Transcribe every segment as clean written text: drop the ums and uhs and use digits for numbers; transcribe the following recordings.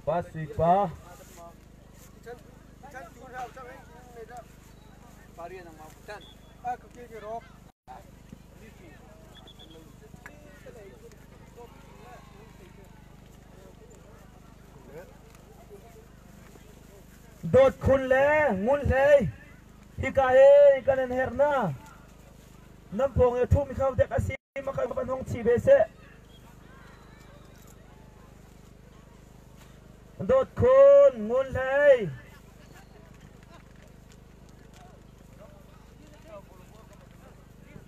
Pa Sui Pa. Dawt Khun le Ngun Hlei hika hi kan in herh na. Nan pawng i a ṭhumi kha dek a si ma kha kan hong chih ve seh. Dawt Khun, Ngun Hlei.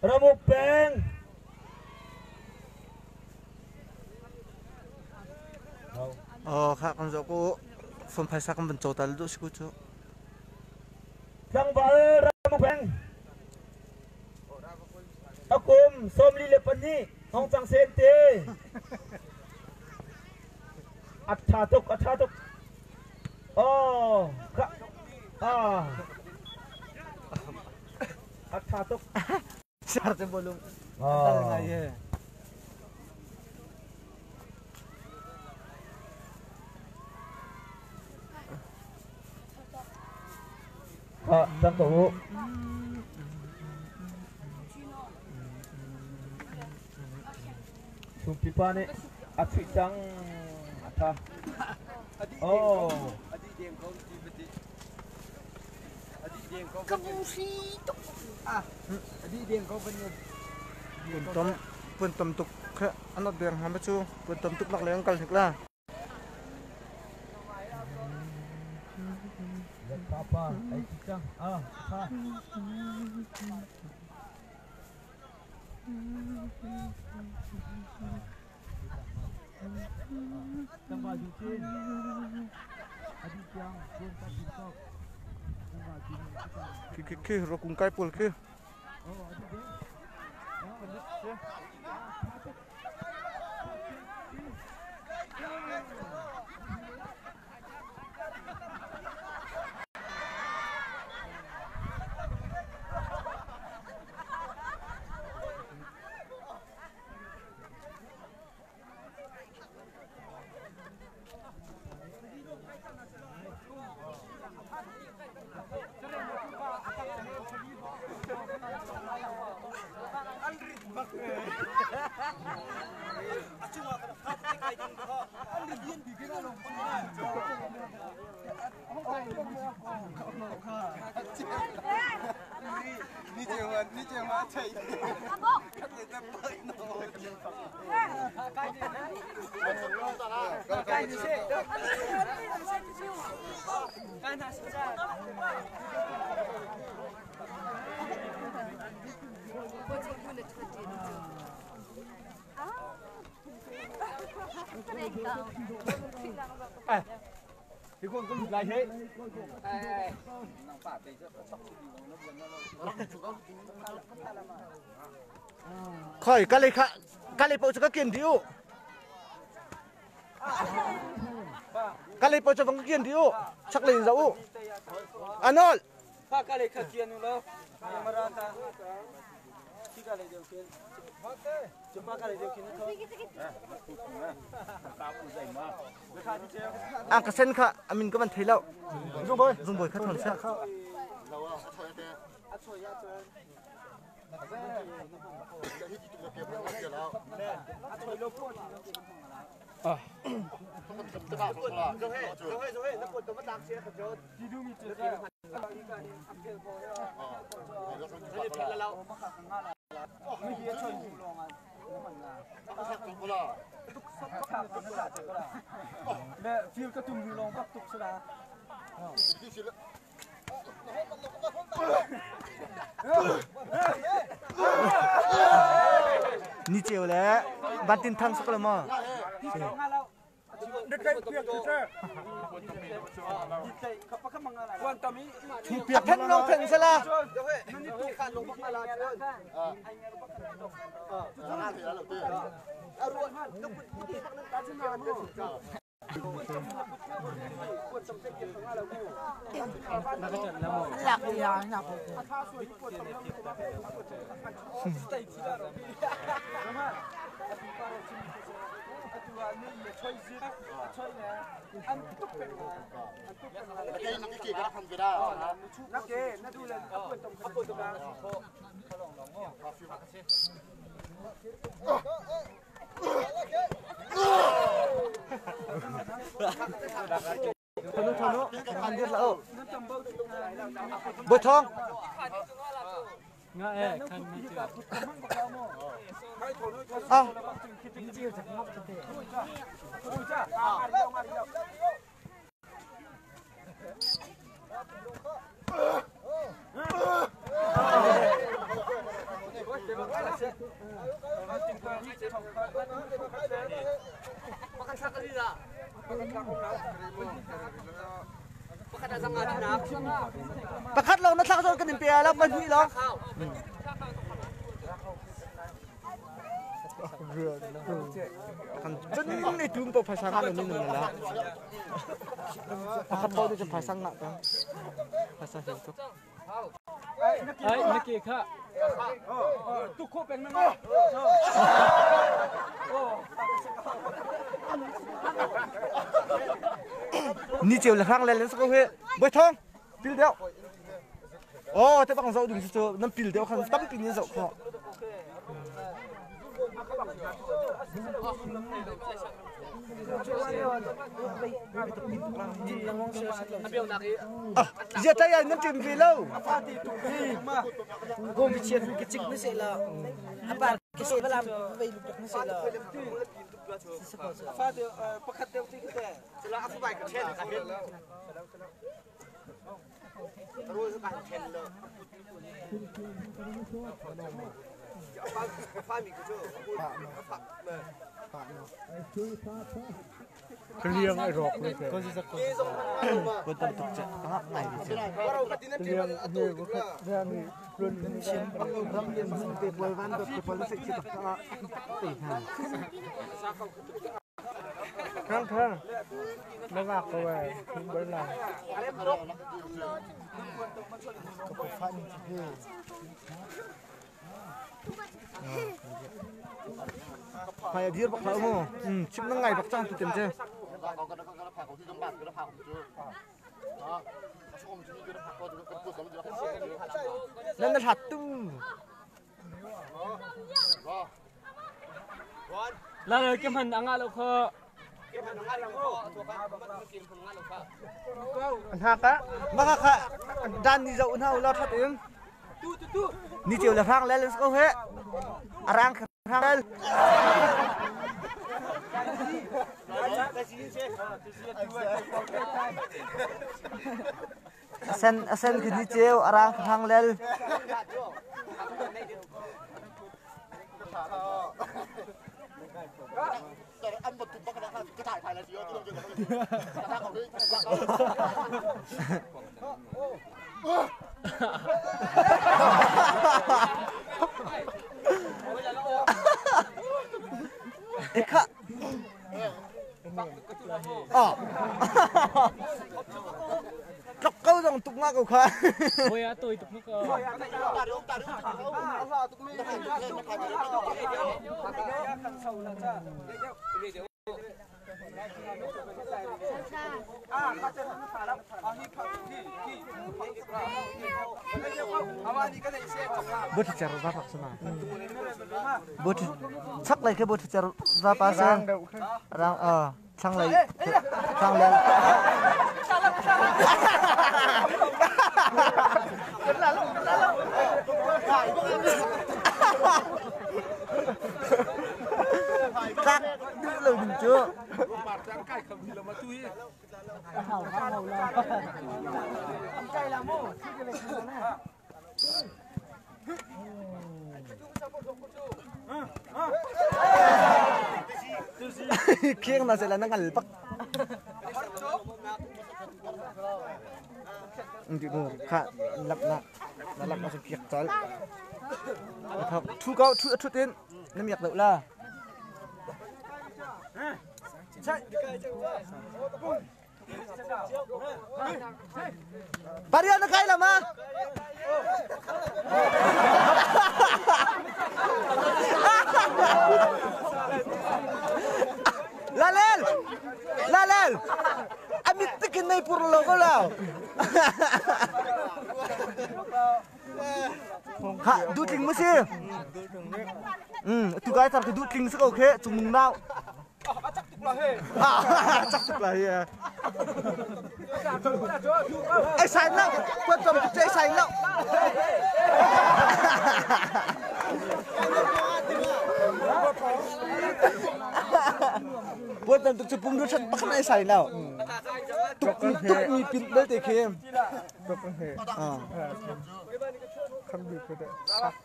Ramuk peng. Oh, kha kan zoh ko. Phone phaisa kan van caw ta le duh si ku cu. Tlangval Ramuk peng. A kum 42 hong cang sen te. A tha tuk, a tha tuk. Oh, ka ah. A tha tuk. Siar te bolung. Dal ngai he. Ah, cang ko u. Chumpi pa nih a chuih cang a tha. Oh. Puntom puntom tuk kha an ot deng hma cu puntom tuk lak le an kal hnik la. Papa ai ti cang. Ah, tha. Khi khi khi ro kung kai pawl khi. Khoi ka lei kha ka lei paoh cu ka kian dih u. Ka lei paoh cu vang ka kian dih u. Chak lei in zoh u. Anol. Ka lei kha kian u law. A ka sen kha amin ka van thei lo. Zungbawi zungbawi kha thon seh. Ni ceu le Bantin Thang sak lo maw? A phen long phen sala. Thonu thonu an dir la o. Boi thong. Nga e khan ni chu. Ah. Pakhat lawng na thlak zawn kan in pe lai lo, pahnih lawng. Cun i tum ko phaisa ngah lo mi nan la. Pakhat paoh nih cun phaisa ngah ka. Phaisa hel tuk. Ai na ke kha. Tu kho peng na nga. Ni ceu le hrang le len ko he. Boi thong pil deuh. Oh, te bang zoh ding cu nan pil deuh khan tampi nin zoh khawh. Ah, zia tai ai nan ṭim ve lo. Gom chian ki chik na se la. Apar ki se balam vei lu tuk na se la. Fa de pakhat deuh ti te. Cula afu bai ka chen ka hin. Liang ai rawk le ke. Kun tam tuk che ka ngai bi che. Liang he bu khat liang ni lun Chin ram lian hmun te pol van dot te pol se chi tak ka te hna. Khang khang. Na ngak ko wai hin bal la. Hmai a dir bak hlah mu. Chim na ngai bak cang tu tem che. Nan na hlat tu. La la ke man anga lo kho. Hna ka maka kha dan ni zo na la that in. Ni cheu le rang le let's go he. Arang rang le. Asen asen khi ni cheu arang rang lel. Ekha. Oh. Tlok ko zong tuk nga ko kha. Boy a toi tuk ko. Bot cer va pak sama. Bot chak lai ke bot cer va pa sa. Rang a thlang lei thlang lei. Kak duh lo ding cu. Khiang na sila na ngal pak. Hindi mo kha lak na na lak na sa kiak chal. Thu kau thu thu tin nam yak deuh la. Parian na kai la ma. Lalel. La lal. Amit tikin nei pur lo ko lo. Ha duhtling mu si. Tu kai tar ka duhtling si ko khe cung nau. Chak tuk la he. Chak tuk la he. Ai sai lo. Quan tâm tu ai sai lo. Quan tâm tu pum du chan pakhan ai sai lo. Tuk tuk mi pin bel te khem.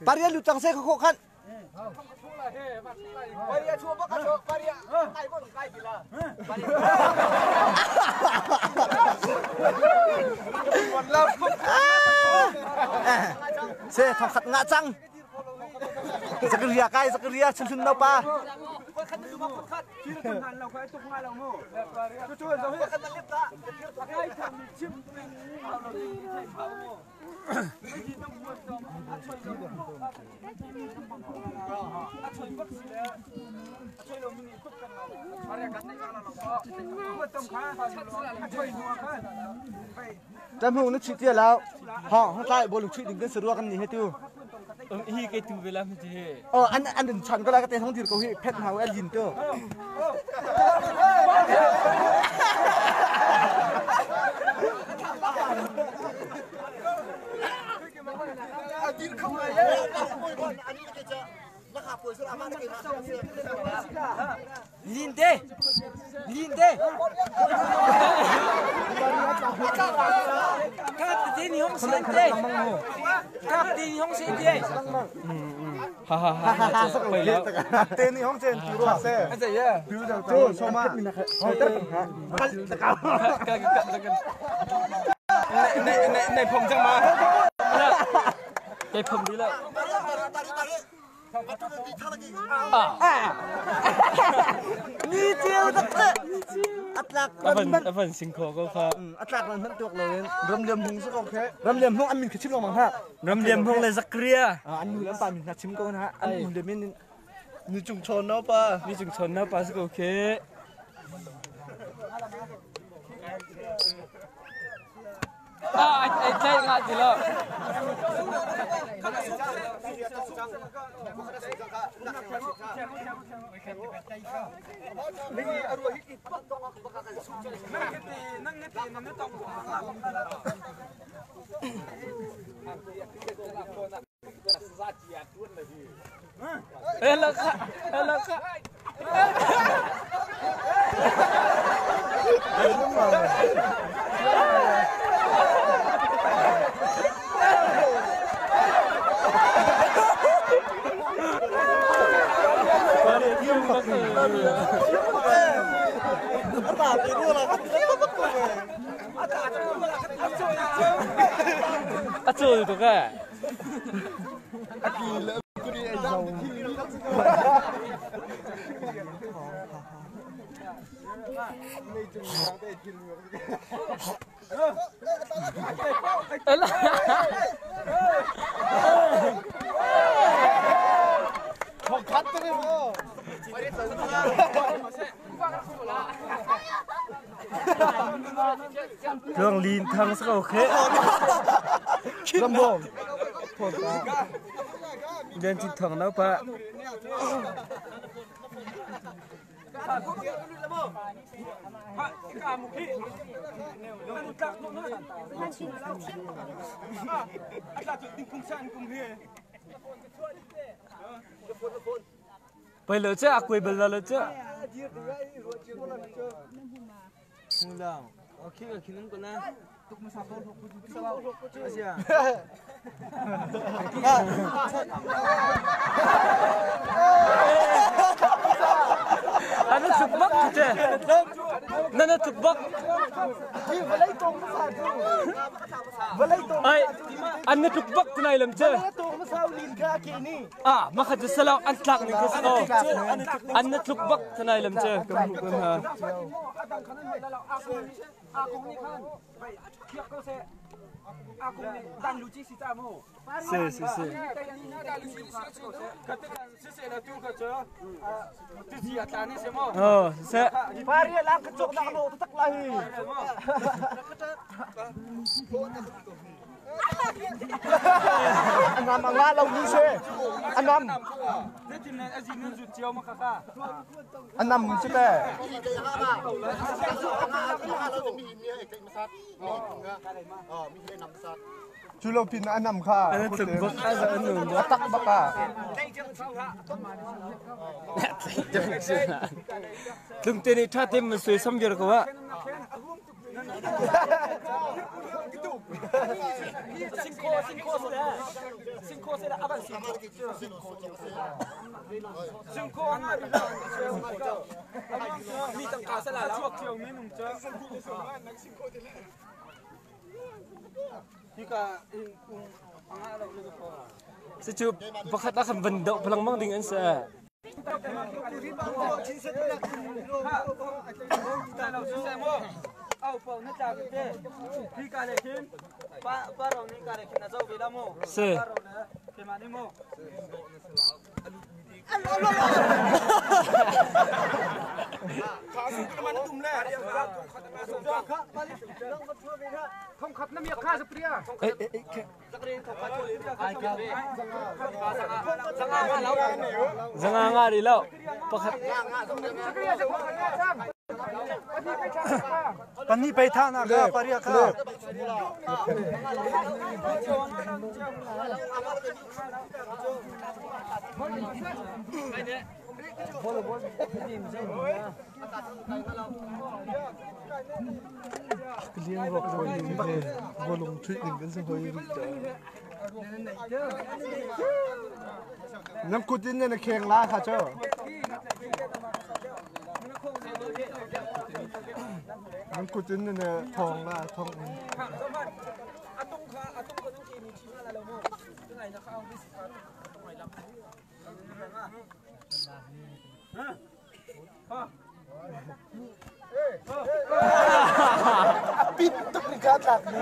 Paria lu tang se kho khan. Se thong khat nga cang. Zakaria kai Zakaria chunchun no pa. Tam hung na chih tia lau. Ha hang tlai bol chih ding kan sarua kan ni he tu. Hi ke tu ve lam hi. Oh an an chan ko la ka te hong dir ko hi phet hau el yin tu. Lin te. Lin te. Kap te ni hong sen te. Kap te ni hong sen te. Ha ha ha ha. Te ni hong sen tu ro se. Tu so ma. Này phòng chẳng mà. Cái phòng đi lại. Ni chiu tak te. Atlak Avan avan sing kho ko kha. Atlak lan han tuak lo in. Ram liam hung su ko khe. Ram liam hung an min khachim lo mang ha. Ram liam hung le Zakaria. An nu lam pa min na chim ko na. An nu le min Ni chung chon no pa. Ni chung chon na pa su ko khe. Ah, ai ai tlai nga ti lo. Eh la kha, eh la kha. A chul tuk eh. Tluang lin thang sa ko khe. Rambong. Lian chin thang nau pa. Pai lo cha akui bal lo cha. Ano chuk bak che. Nana chuk bak. Ai an na tuk bak tunai lam che. Ah ma khat salo an tlak ning kha salo. An na tuk bak tunai lam che kam hu kam ha. Si si si. Oh, se. Pari lang ka chok nak lo tak lai hi. Anam anga lo ni se. Anam. Anam si te. Cu lo pin anam kha. A tak bak ah. Tlungte nih ṭha tein man suai sam viar ko ah. Cucu pakhat ah khan van doh lengmang ding an si. Si. Zanga nga ri lo. Pakhat. Pani pei tha na ka paria kha. Liang rok hoi ning he bolong thui ning kan si hoi ri ta. Nam kut in na kheng la kha cho. Nam kut in na thong la thong in. Pit tuk ni ka tlak ni.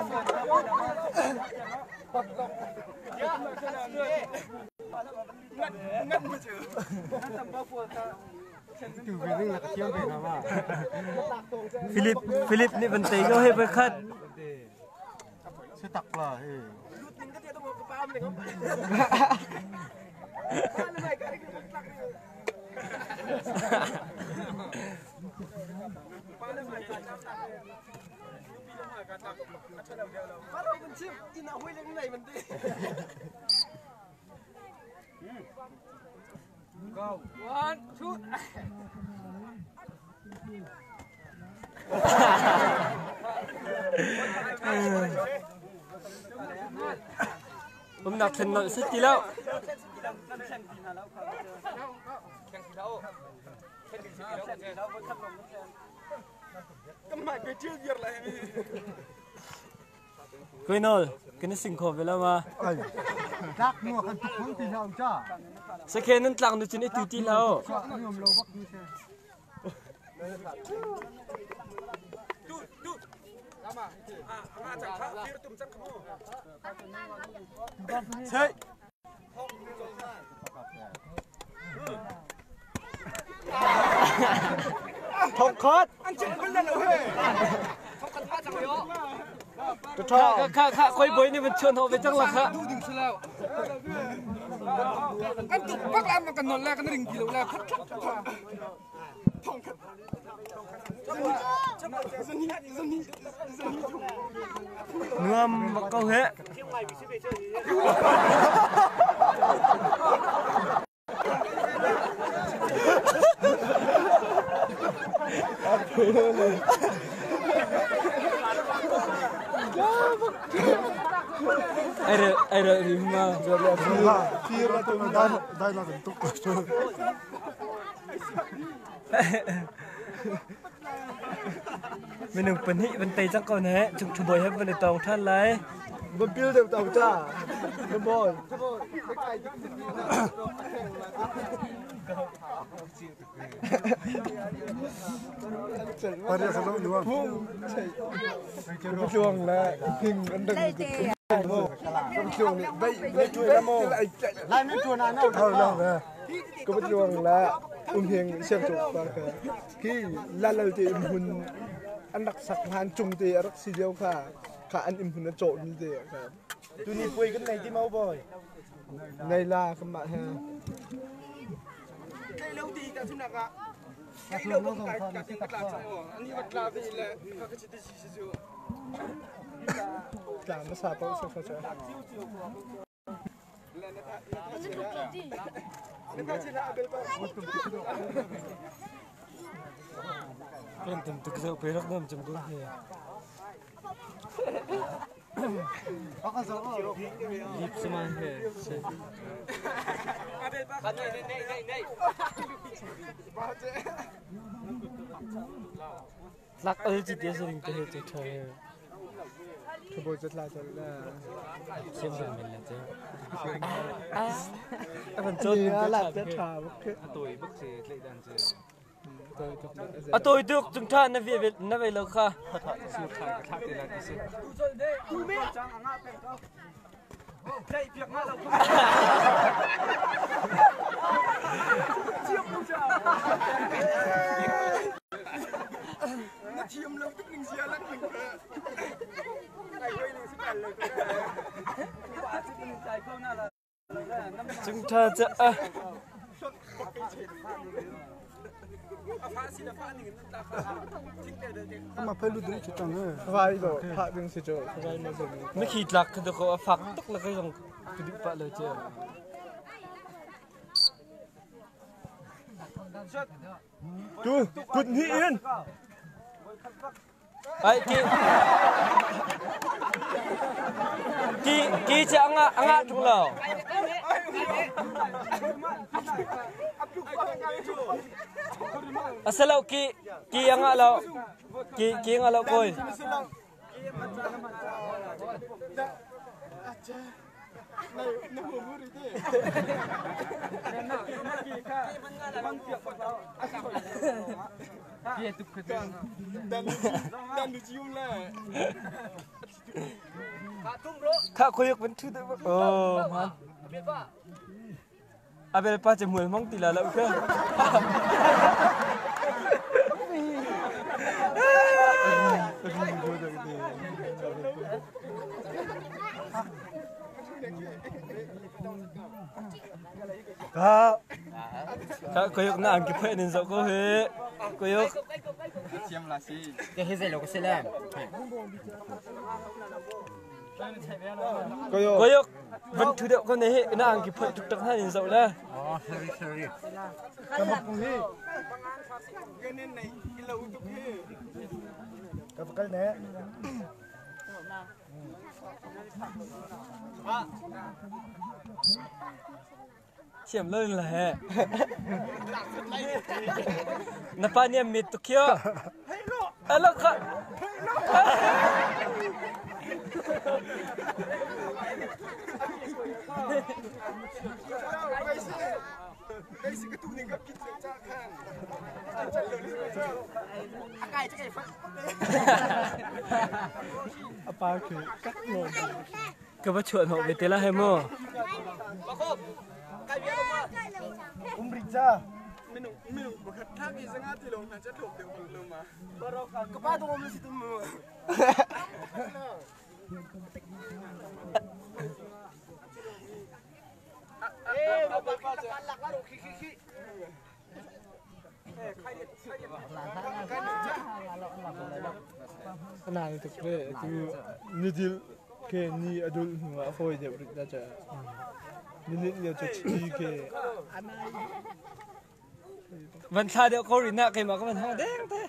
Philip Philip nih van tei ko he pakhat. Si tak la he. Umnak thlen nolh si ti lo. Koi nol, kan i sing kho ve lo ma. Ai. Tlak nu kan tuk hong ti hlau cha. Sakhe nan tlak nu cun i tu ti hlau. Nuam lo bak ni se. Chei. Thong khat. Kha kha kha koi boy nih van chuan ho ve cang la kha. Kan tuk bak la ma kan nol la kan ring ti lo la phat phat. Nuam bak ko he. Ai ai ri ma. Fir la tu dai dai la kan tuk ko. Minung pahnih van tei cang ko ne chung thu boy he van i tong than lai. Van pil deuh tau cha. Van boy. Chuang le hing an dang chuang nih bei bei lai mi tuan an thau lang le ko chuang le um hing siang chok pa kha khi lalal te um hun an rak sak han chung te a rak si lio kha kha an im hun a cawh mi te kha Tuni puai kan nei ti mau boy. Nei la kan mah he. Kai lo ti ta chunak ah kai lo bang kai ka ting ka tla chang o ani wat tla ve le ka ka chi ti si chu Tla ma sa pa sa sa cha. Kan tum tuk zo pe rak nam chum ko he. Lip sama he. Tlak al chi te siring te he che tha he. Thabo cha tla cha la. Sim sim min la che. Avan chon Ni la cha tha bak. Atoi bak che tlai dan che. A tawi tuk cung tha na ve na ve lo kha. Su tha ka thlak te la ti si. Na thiam lo tuk ning sia lang ning ka. Cung tha cha a. Vai do pha ding si cho vai ma zo. Na khi tlak kha ko a fak tuk la kai zong ka duh pah lo che. Tu kut ni in. Ai ki ki ki che anga anga tung lo. Asalo ki ki anga lo ki ki anga lo koi. Kha khoyuk ban thu oh man. Abel pa che mual mang ti la lo ke. Ka Kha khoyuk na ang ki phai nin zo ko he. Khoyuk. Thiam la si. Ke he zai lo ko se le. Koyok van thu deuh ko ne he na ang ki phoi tuk tak han in zoh le. Oh sorry sorry. Ka pakal ne. Thiam lo in la he. Na pa nih mit tuk khio. Alo kha. Apa ke kak no. Ka va chuah hnawh ve te la he mu. Umri cha. Minung minung pakhat thak i zanga ti lo hna cha thok deuh bang lo ma. Ka pa dong om si tum mu. Nang tuk ve tu nidil ke ni adul hnu ah fawi deuh rih na cha. Minute lio cu chi ke. Van thla deuh ko rih na keimah ka van hang deng te.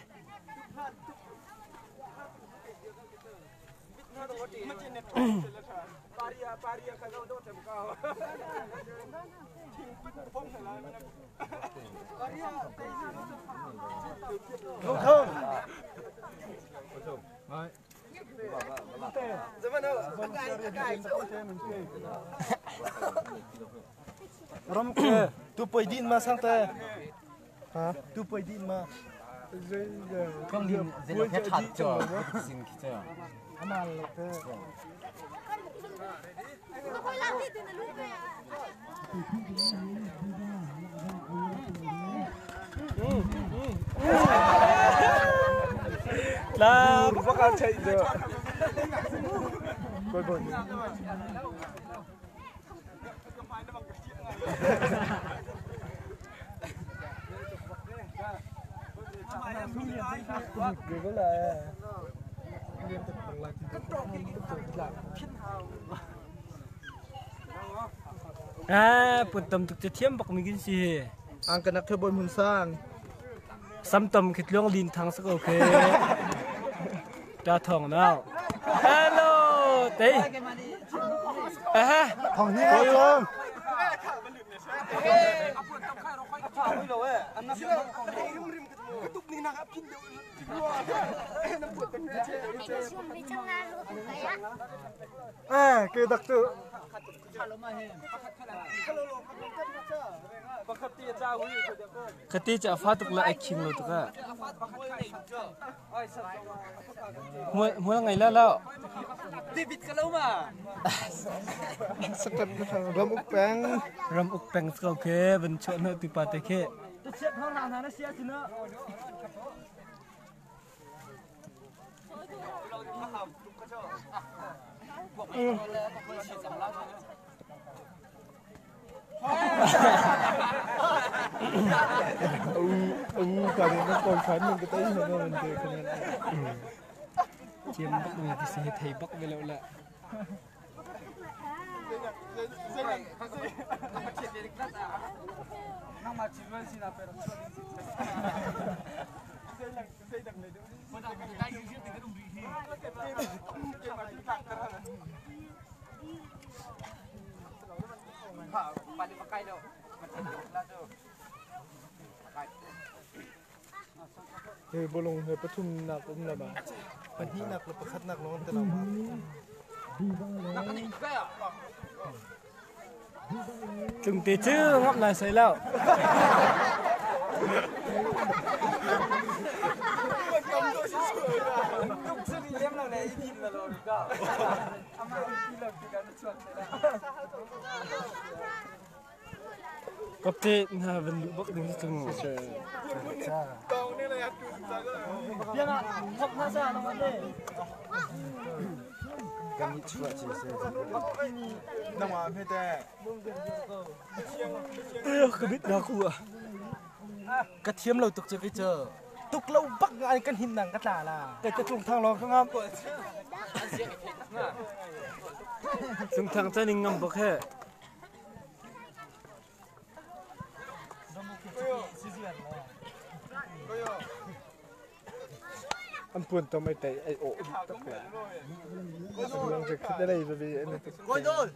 Ram ke tu poi din ma sang te. Ha tu poi din ma. Kong din zelo he that cho sin khi cho. Amal lo te. La Baka chai jo. Koi bon. À, pun tam tuk che thiam bak mi kin si. Ang kanak the bon hun sang. Sam tam khit luang lin thang sak okay. Ta thong nào. Hello, tei. À, Thong ni ko chom. Eh, ke dak tu. Khati cha fa tuk la ai khing lo tuk a. Hmual ngai la lo. David ka lo ma. Sakat na thang ram uk peng. Ram uk peng ko ke van chuah na tu pa te khe. U u ka ni na kon khan min ka tai na man te khan. Thiam bak mi ki si thei bak ve lo la. He bolong he pathum nak um la ba. Pahnih nak le pakhat nak long te la ma. Tlung te cu ngap lai sai lo. Kapte na van lu bak ding tlung. Kan ni chua chi se. Nang ma phe te. Eh, ka bit na ku ah. Ka thiam lo tuk che ke che. Tuk lo bak ai kan hin nang ka tla la. Te te tlung thang lo ka ngam. Tlung thang cha ning ngam bak he. An puan tom ai tai ai o tak le. Long je khit lei ba bi an te. Koi dol.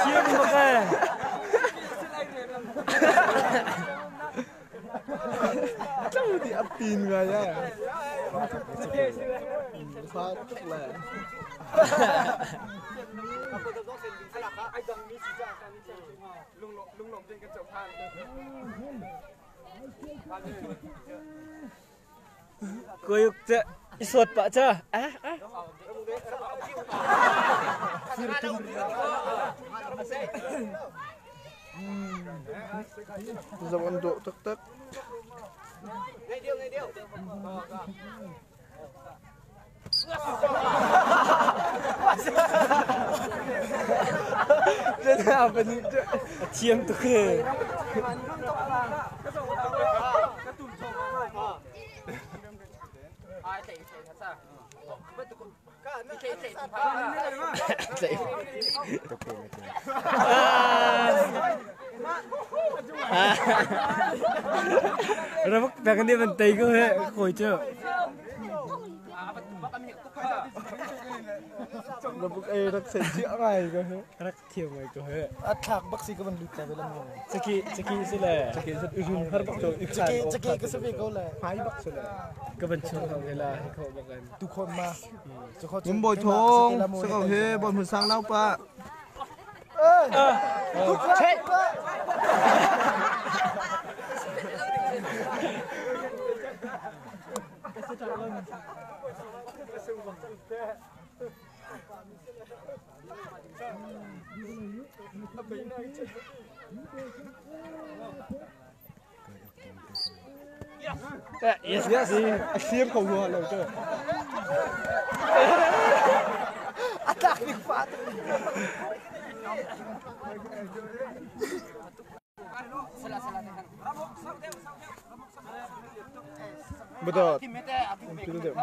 Thiam bak eh. Chau di apin nga ya. Fa tuk le. Koyuk cha isot pa cha. Ah ah. Zaman do tak tak. Thế nào mà nhìn chứ? Thiam tuk he. Ramuk pek ni ban tei ko he khoi chu. Rabuk ei rak sei chia ngai ko he. Rak thiam ngai ko he. A thlak bak si ka van lut ta ve lam. Caki caki si le. Caki si urun har bak cho. Caki caki ka si ve ko le. Hmai bak si le. Ka van chung hong he la hi kho bak an. Tu khon ma. Ngum boi thong sa ko he bon hun sang nau pa. Yes, yes. A clear ko rua lo te. A tlak ning fa Betul. Pil deuh.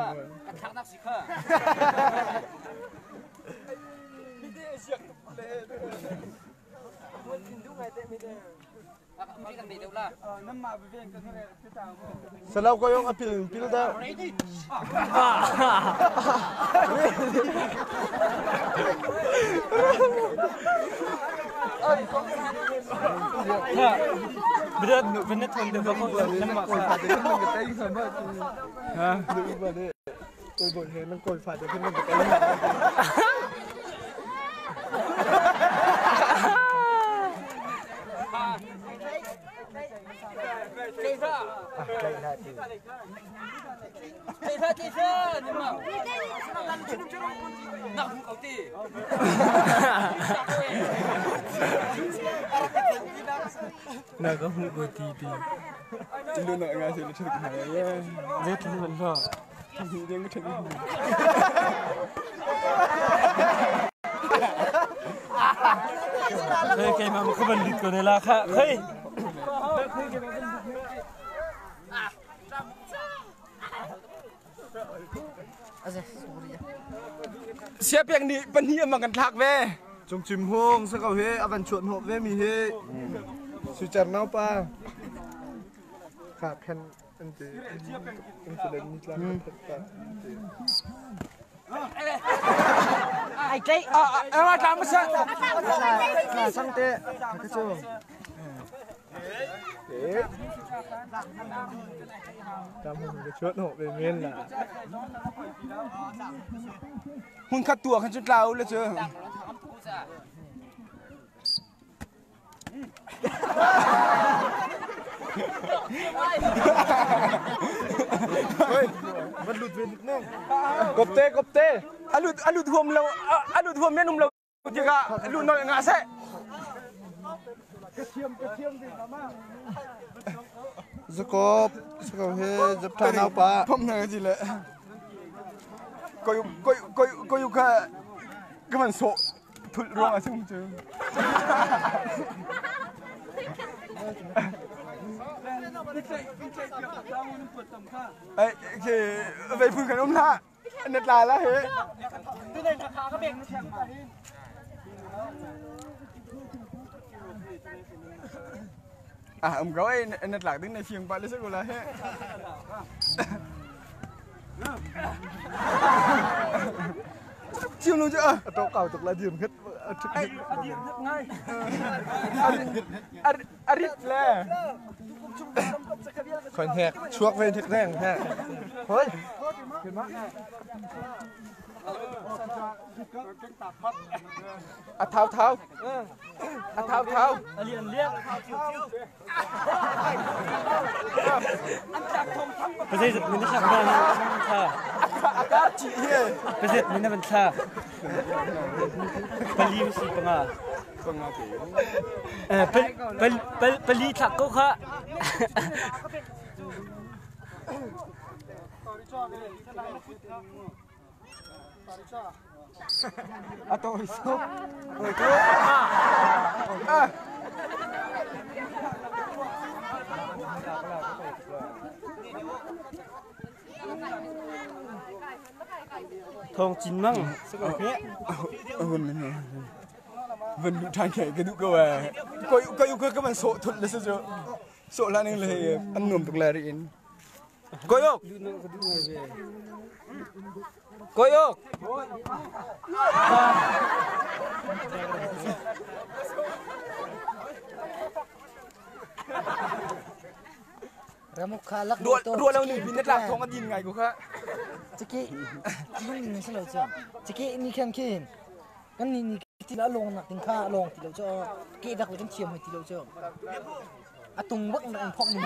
Salau ko yung apil pil da. Berat benet thon de bako nama กอยฟาเดขึ้นมันก็เต้นสามารถฮะดูมาเด้กอยบนเห็นมันกอยฟาเดขึ้นมันก็เต้น Na ka hu go ti ti. ดูหน่อยงานสิเราช่วยกันหน่อย Zet lu ban lo. เรื่องก็ถึง Hey kai ma ka ban lit ko ne la kha. Hey. เสียเปียงนี่ปันนี้มันกันทักเว้ Chung chim hung sa ko he avan chuan ho ve mi he. สุจันน้าป้าขาแผ่นอันจีอันจีเล่นนิดละแผ่นป้า Ai tây. เอามาตามมาซะ Sang te. Ka chu. เอ๊ะจำผมจะชวนหกไปเม้นล่ะ หุ่นขัดตัวขันจุดเราเลยเจ้า เฮ้ยมันหลุดไปนิดนึง กบเต้กบเต้อลุดอลุดห่วมเราอลุดห่วมแม่นุ่มเราจีกะลุน้อยงาเส Zakop sa ko he zap tha nau pa. ผมเหนื่อยจีเลยก็อยู่ก็ก็ก็อยู่แค่ก็มันโซทุลรวงอะซึ่งเจอไอ้คือไปพูดกันอุ้มละนัดลาละเฮ้อ่ะอุ้มก็ไอ้นัดหลักดิ้นในเชียงปะเลยสักกูละเฮ้ชิวนู้นจ้ะ ตัวเก่าตกละยืมขึ้น อริดแล่ คอนแทคชวกไปทึกแรงแท้ เฮ้ย อะเท้าเท้าอะเท้าเท้า Alian liak. Pasay min na ba tha. อากาศจีเฮ Pasay min na ban tha. Pali si panga. ปังงาเก๋ Eh pal pal pal pali thak ko kha. อะตัวอิสุ Thong chin mang sa ko he. วันนี้วันดูทางแข่กระดูกก็ว่าก็อยู่ก็ก็มันโซทุนเลยซะเจ้าโซละนึงเลยอันนุ่มตุกแลริน Koyok. Koyok. Ramuk kha lak Ruah ruah lo ning pin na tlak thawng a din ngai ko kha. Ciki mun ning si lo cu. Ciki ni khan khin kan ni ni ti la long nak ding kha long ti lo chu ke dak le kan thiam hoi ti lo chu. A tung bak na an phok ni.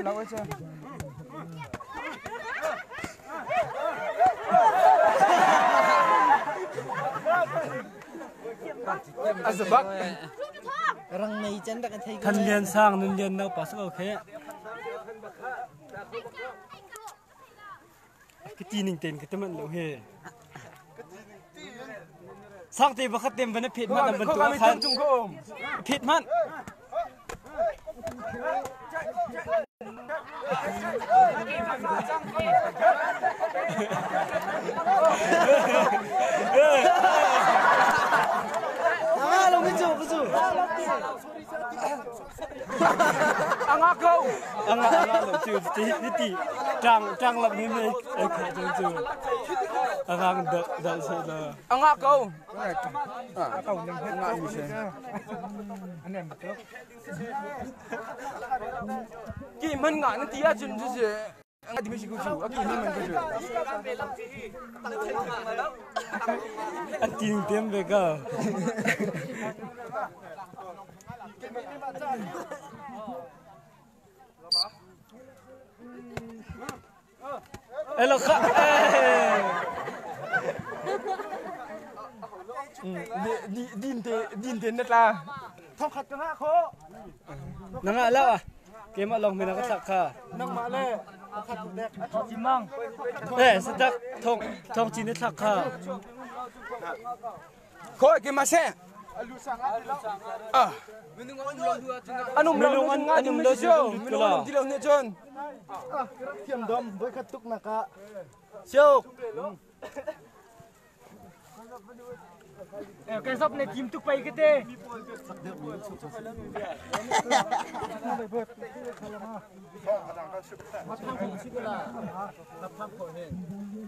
Lo chu. Azabak. Rang nei chan dak thei. Than lian sang nun lian nau pa sa khe. Ka ti ning ten ka teman lo he. Sang te bakhat tem van phet man ban tu khan. Phet man. Ah, lo mi chu chu. Anga ko. Anga anga lo chu ti ti tang tang lam ni me ai kha chu chu. Anga da da se la. Anga ko. Ki man nga na ti a chun chu se nga di mi si ku chu a ki man man ku chu. An tin tem ve ka. Elo kha. Din te din te na tla. Thong khat ka nga kho. Na nga la ah. Keimah lawng men ka thlak kha. Nangmah le khat dek. Chimang. Eh sadak thong thong chin na thlak kha. Kho ke ma se. Ah. Anum lo nga Anum lo chu. Minung anum ti lo ne chon. Thiam dom voi khat tuk na ka. Siok. Kan sop ne team tuk pai ke te.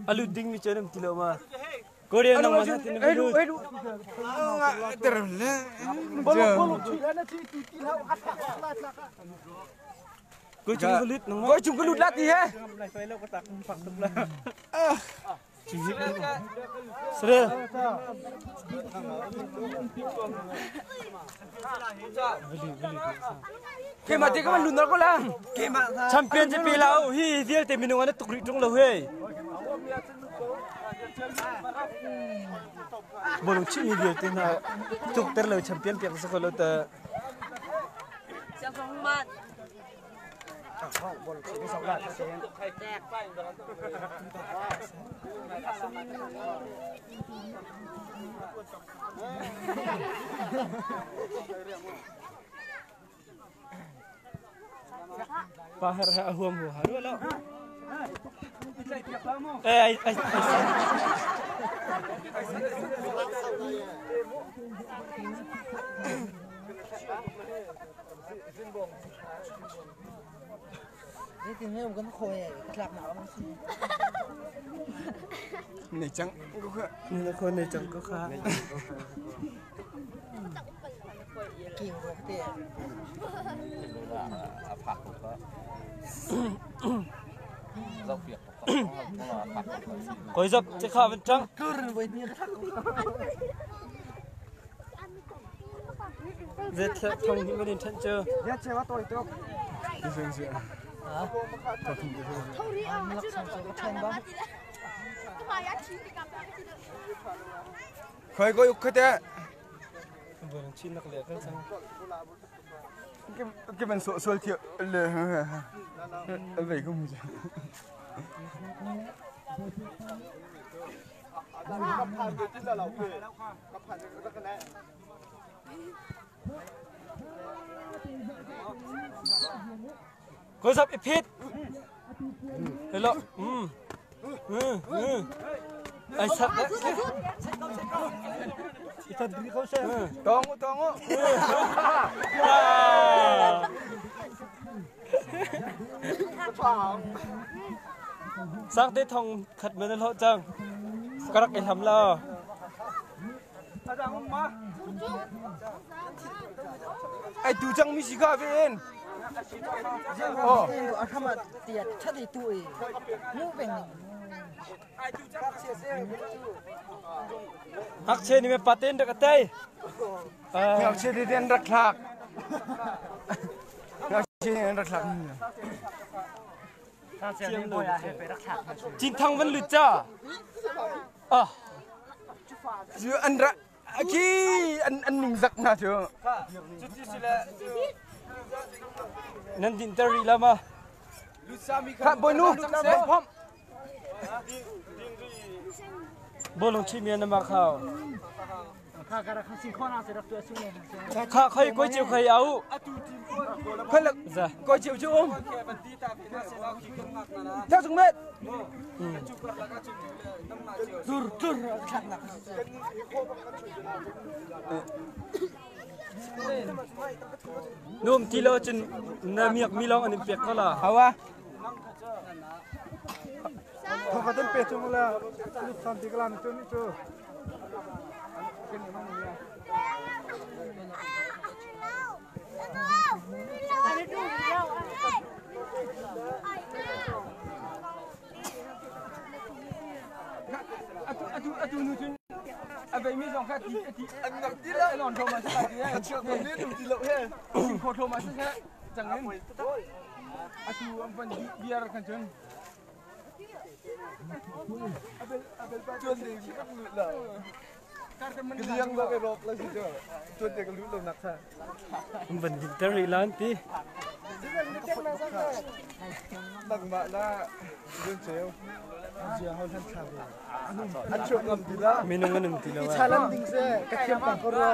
Alu ding mi chenam ti lo ma. Korean nang ma tin Elu elu. Ter le. Bolok bolok chui la na chi ti ti lau at la la ka. Koi chung kulit nang ma. Koi chung kulut la ti he. Sre. Ke ma te ka man lunar ko la. Ke ma Champion je pe lao hi vialte minung an tuk ri tung lo he. Bolong chi mi vialte na tuk ter lo champion piak sa ko lo ta. Pahar ha huam hu haru lo. Eh ai ai Ni tin he kan khoi tlak na bang si. Nei chang ko kha. Ni ko nei chang ko kha. Ki rok te. Koi zap che kha ban chang. Kur voi ni ka thak. Zet thong hi manin than chu. Ya che wa toi tok. Khoi ko yuk khate. Bolong chi nak le kan sang. Ke ke man so sol thi le. Vậy không chứ. Ka phan de ti la lo ke. Ka phan de ka na. Koi zap ipit. Hello. Ai sap le. Itan dri ko sa. Tong tong. Ah. Sangte thong khat man na hlawh cang. Ka rak i hlam la. Ai tu cang mi si ka ve en. Oh. A hram ah tia thadi tu i mu peng ning. Ngakchia nih me paten rak a tei. Ngakchia te den rak thlak. Ngakchia nih rak thlak. Cin thang van lut ca. Ah. Cu an ra khi an an ning zak hna cu. Nan din ter rih la ma. Kha bawinu phom. Bolong chi mi na ma khao. Kha khoi koi chiu khoi au. Khoi lak koi chiu chu um. Theo chung met. Tur tur thlak nak. Num ti lo cun na miak mi long an in pek ko la. Hawa. Thong ka pe chung la lut sam ti kala tu ni chu. Atu atu atu nu cun a vei mi zong kha ti ti an ngam ti lo non thoma sa ti he ti lo he sing kho thoma sa cang in atu an van biar kan cun Chuan ding kan lut lo. Liang lo ke rok la si chu. Chuan te ka lut lo nak sa. Van din ter rih lan ti. Nangmah la dun cheu. Zia hol han thla ve. An chuak ngam ti la. Minung an um ti lo. I chalan ding se ka thiam pa ko ro.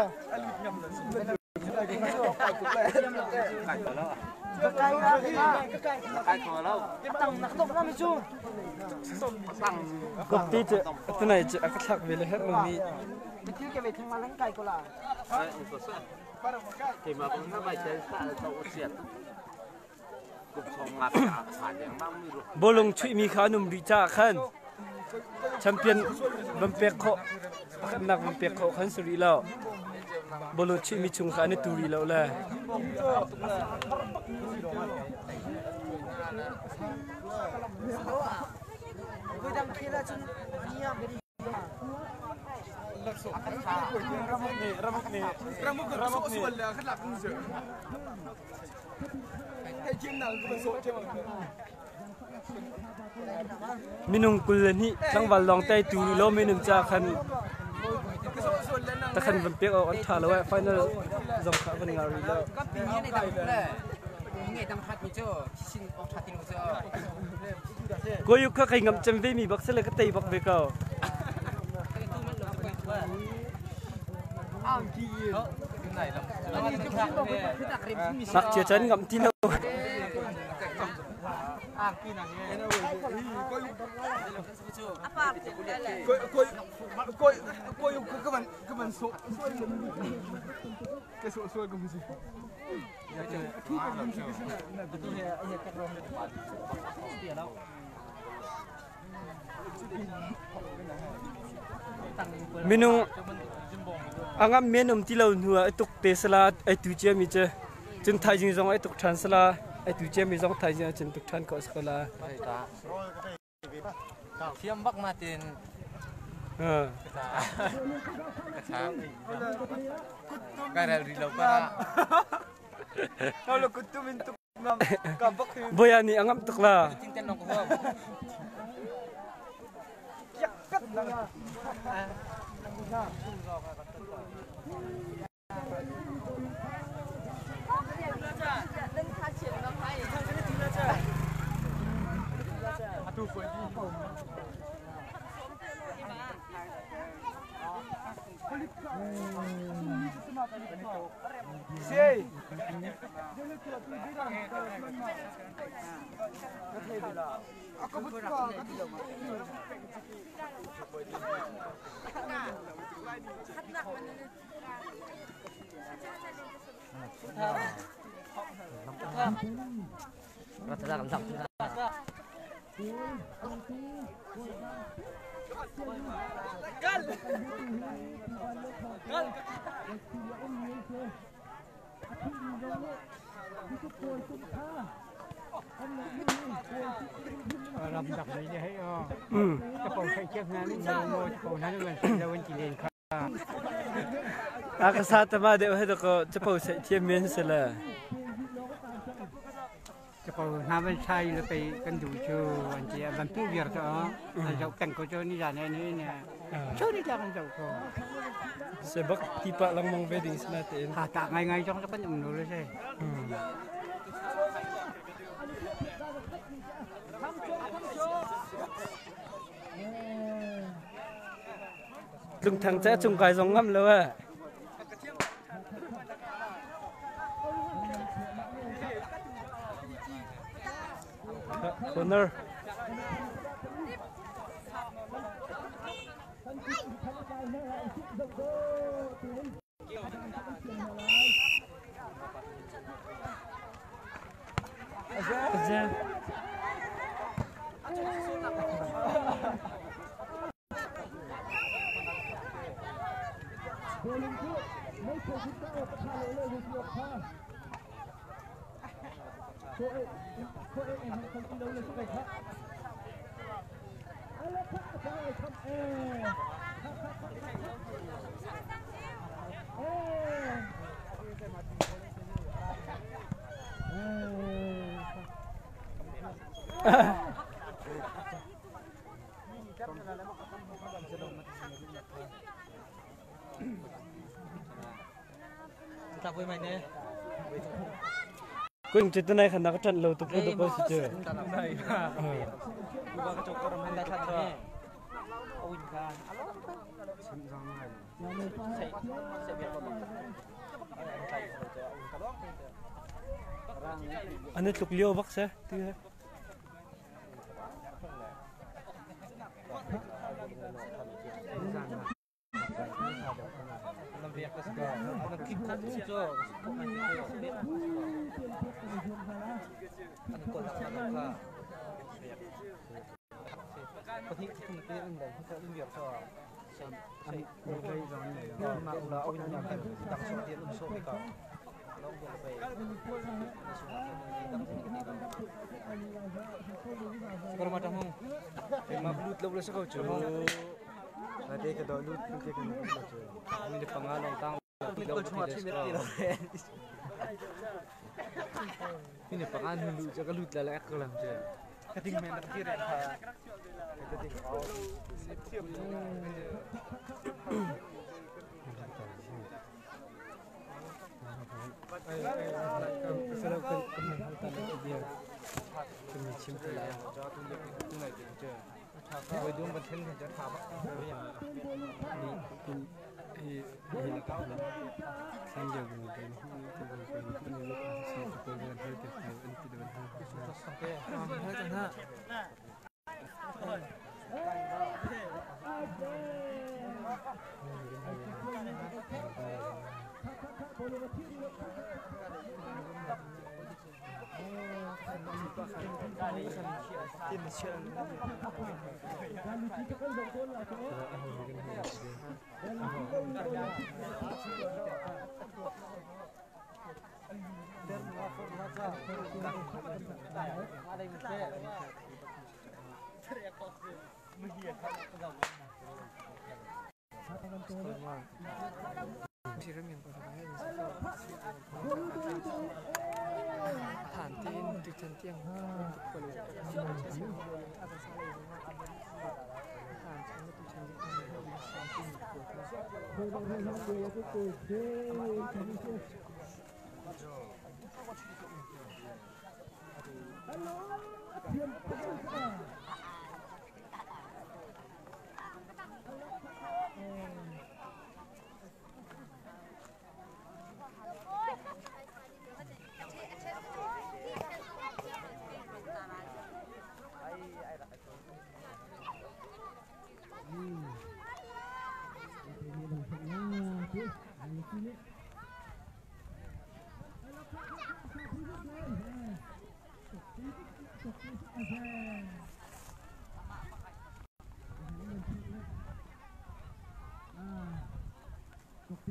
Kopti cu tunai cu a ka thlak ve le herh lomi. Bawlung chuihmi kha an um rih caah khan champion van pek khawh pakhatnak van pek khawh khan si rih lo. Bawlung chuihmi chung kha an i tu rih lo le. Minung 22 tlangval lawng teitu lo minung ca khan takhan van pek awk an ṭha lo eh final zong kha van ngah rih lo. Koyu kha kai ngam cem ve mi bak sile ka tei bak ve ko. Ngakchia chan ngam ti lo. Minung a ngam men um ti lo hnu ah i tuk te sala ai tu cia mi cu cun thaizing zong ai tuk ṭhan sala ai tu cia mi zong thaizing ah cun tuk ṭhan ko si la. Thiam bak ma tin. Kai rel ri lo pa. Boya nih a ngamh tuk la. Ram dak lei le hei o. Ka pau thai chiap na ni mo mo pau na man lo an ti len kha. A ka sa tama deuh he ko chapo sai thiam men se la. Chapo na ban sai le pe kan du chu an ti ban pu viar to an zau tang ko cho ni za ne ni ne. Cho ni ta kan zau ko. Se bak ti pa lang mong ve ding sna te. Ha ta ngai ngai jong kan um no le se. Lungthang ca cung kai zong ngam lo eh. Corner. Kun cu tunai khan na ka ṭanh lo tuk tuk ko si cu. An i tluk lio bak se ti he.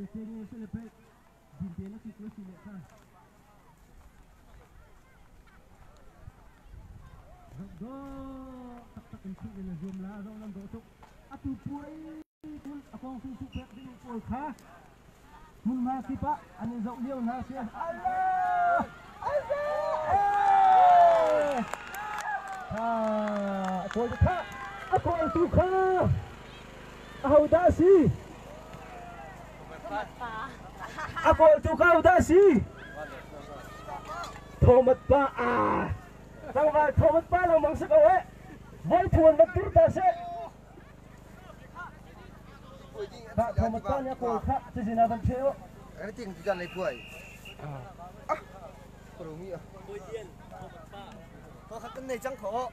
Te te ni se le pe din te na ki ko si le kha. Do tak tak in khu le zoom la zo nan do tuk. Atu puai tun akong su su pek ding pawl kha. Mun ma ki pa an in zoh lio hna si. Allah! Allah! Ha, kawl kha, a kawl tu kha. Aho dah si? A kawl tu kha aho dah si? Thomas pa a. Tlangval Thomas pa lo mang si ko eh. Voi thuan van tur ta seh. Kha Thomas pa nih a kawl kha cazin ah van ṭheh u. Kan ting tu jan lei phuai. Ah. Ko mi ah. Ko khat kan nei cang kho.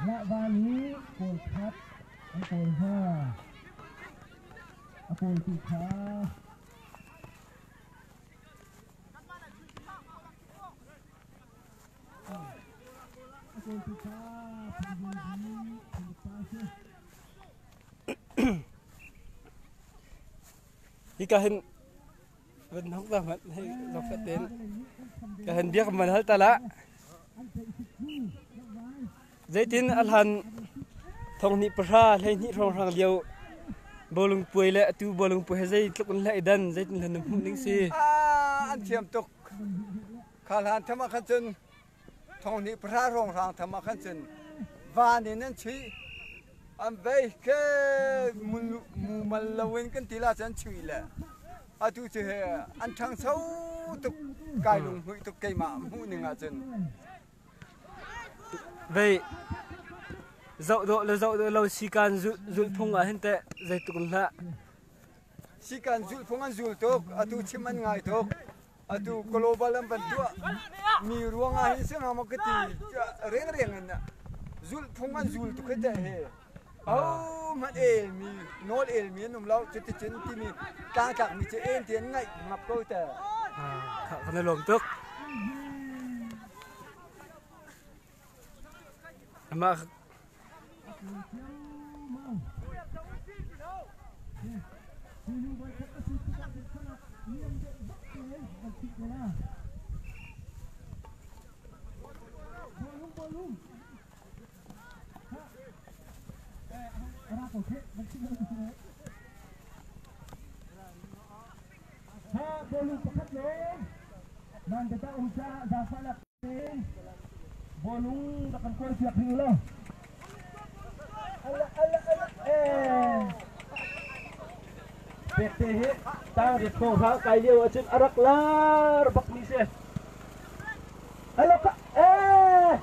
Lahva nih kawl khat an kawl hna. A kawltu kha a kawltu kha Phung Phung pa a si. Hika hin van hok ta hmanh hei zok ten ka han biak man hal tala zeitin a hlan thong hnih pahra hlei hnih hrawng hrang lio bawlung puai le atu bawlung puai he zei tluk in hlei dan zeitin hlan na hmuh ning si? An thiam tuk. Kha hlan tham ah khan cun thong hnih pahra hrawng hrang tham ah khan cun van in an chuih an vei ke mumal loin kan ti la cun an chuih le atu cu he an ṭhangcho tuk kai lunghmuih tuk keimah hmuh ning ahcun. Vei zoh dawh le zoh dawh lo sikan zulhphung ah hin teh zeitluk in hlah. Sikan zulhphung an zul tuk atu chim an ngai tuk atu global an van tuah mi ruangah hin si hnga maw ka ti rengreng in zulhphung an zul tuk hi teh he Ahohmanh elmi, nawl elmi an um lo. Cuticun timi tlangtlakmi cu en ti an ngaih ngap ko te. Kan i lawm tuk. Amah Bolung rak kan kawl piak ding law. Ala ala ala eh. Pekte hi tang rit ko ha kai lio ahcun a rak lar bak mi si. Alo ka eh.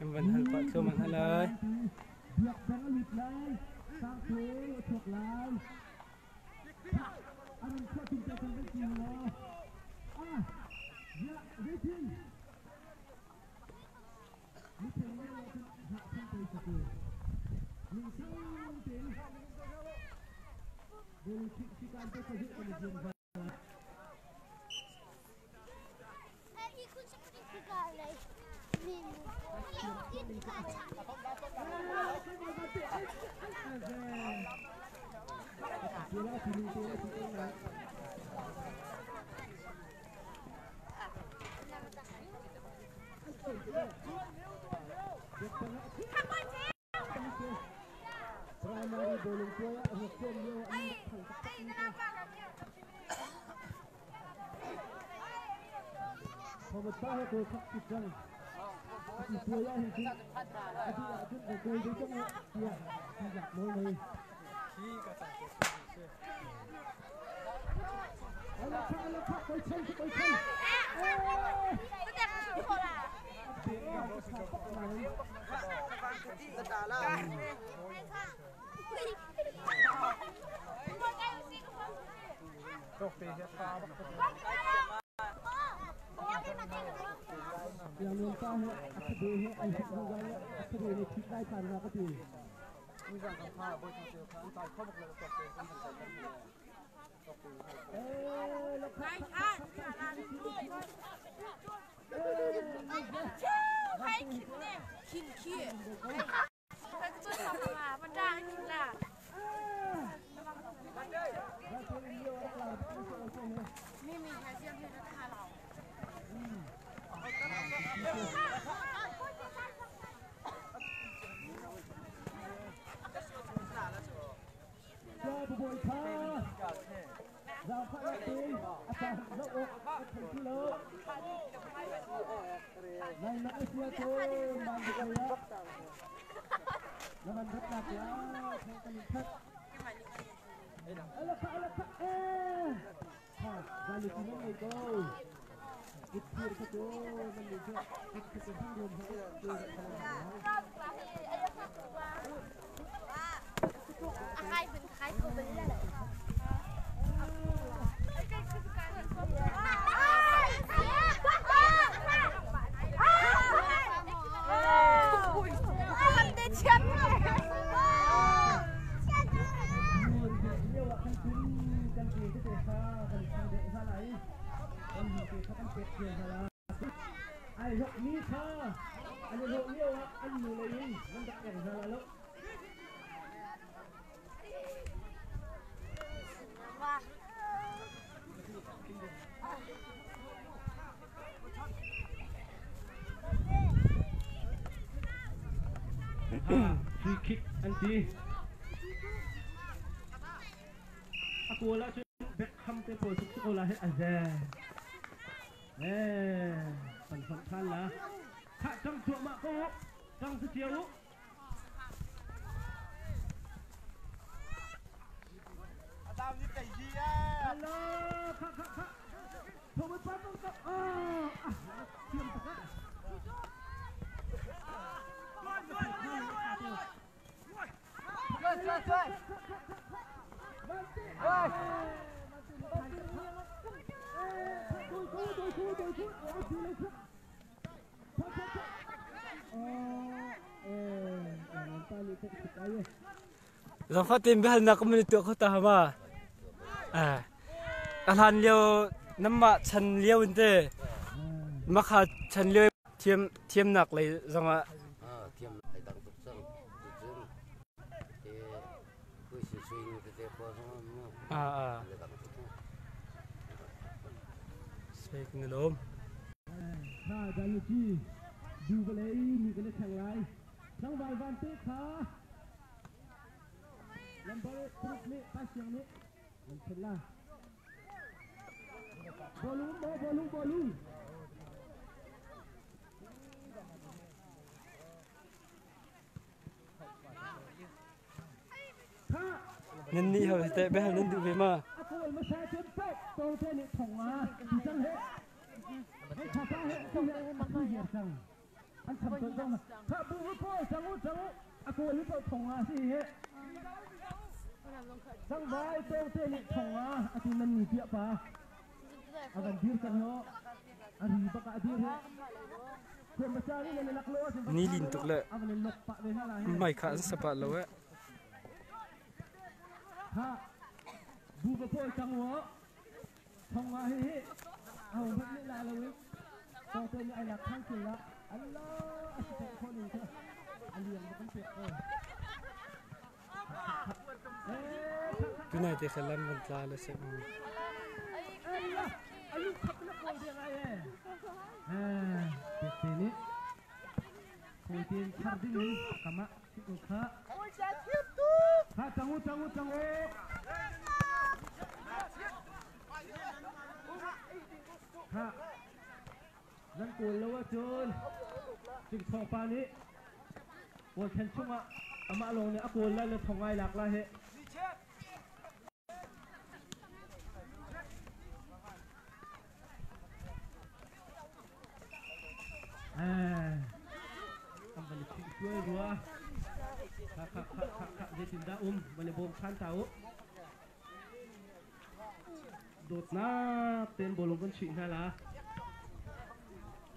Kan van hal pah thluahmah hna lai. Free kick an ti. A goal ah cun Beckham te pawl tuk ko la he a ze. Eh, pan fon than la. Kha cang cuahmah ko. Cang si cio u. Hello, kha kha kha. Thomas pa tong tak. Ah, thiam tak ah. Zaangfah tein biahalnak ka man i tuah kho ta hama. A hlan lio namah chan lio in te makha chan lio thiam thiamnak lei zongah thiam ai dang tuk cang cucun te puisi suing tete pa zong mu le dang tuk Sek na lom. Kha daluci du vale mi kan thang lai tlangval van te kha lambar truk nih pa siang nih an thlen la bolung mo bolung bolung Nan nih ho teh behal nan duh ve ma? Ni lin tuk le mai kha an sapa lo eh. Ha bu ba pawl cang wo thong nga hi hi au bat ni la lo in tawng te ni ai lak thang kil la Allah a si kho ning kha a liang ba kan pek ko. Tunai te kha lam van tla le se. Alu khap na kawl ding ai e. Eh, pek te ni. Kawl tin thar ding in kama si ko kha. Kha changu changu changu. Kha. Nan kawl lo ahcun Cingthawng pa nih kawl then chungah amah lawng nih a kawl lai le thong ai lak lai he. Eh, an van i chih sual rua. Kha kha kha kha kha zeitindah um van i bawm khan ta u. Dawtnak tein bawlung kan chuih hna la.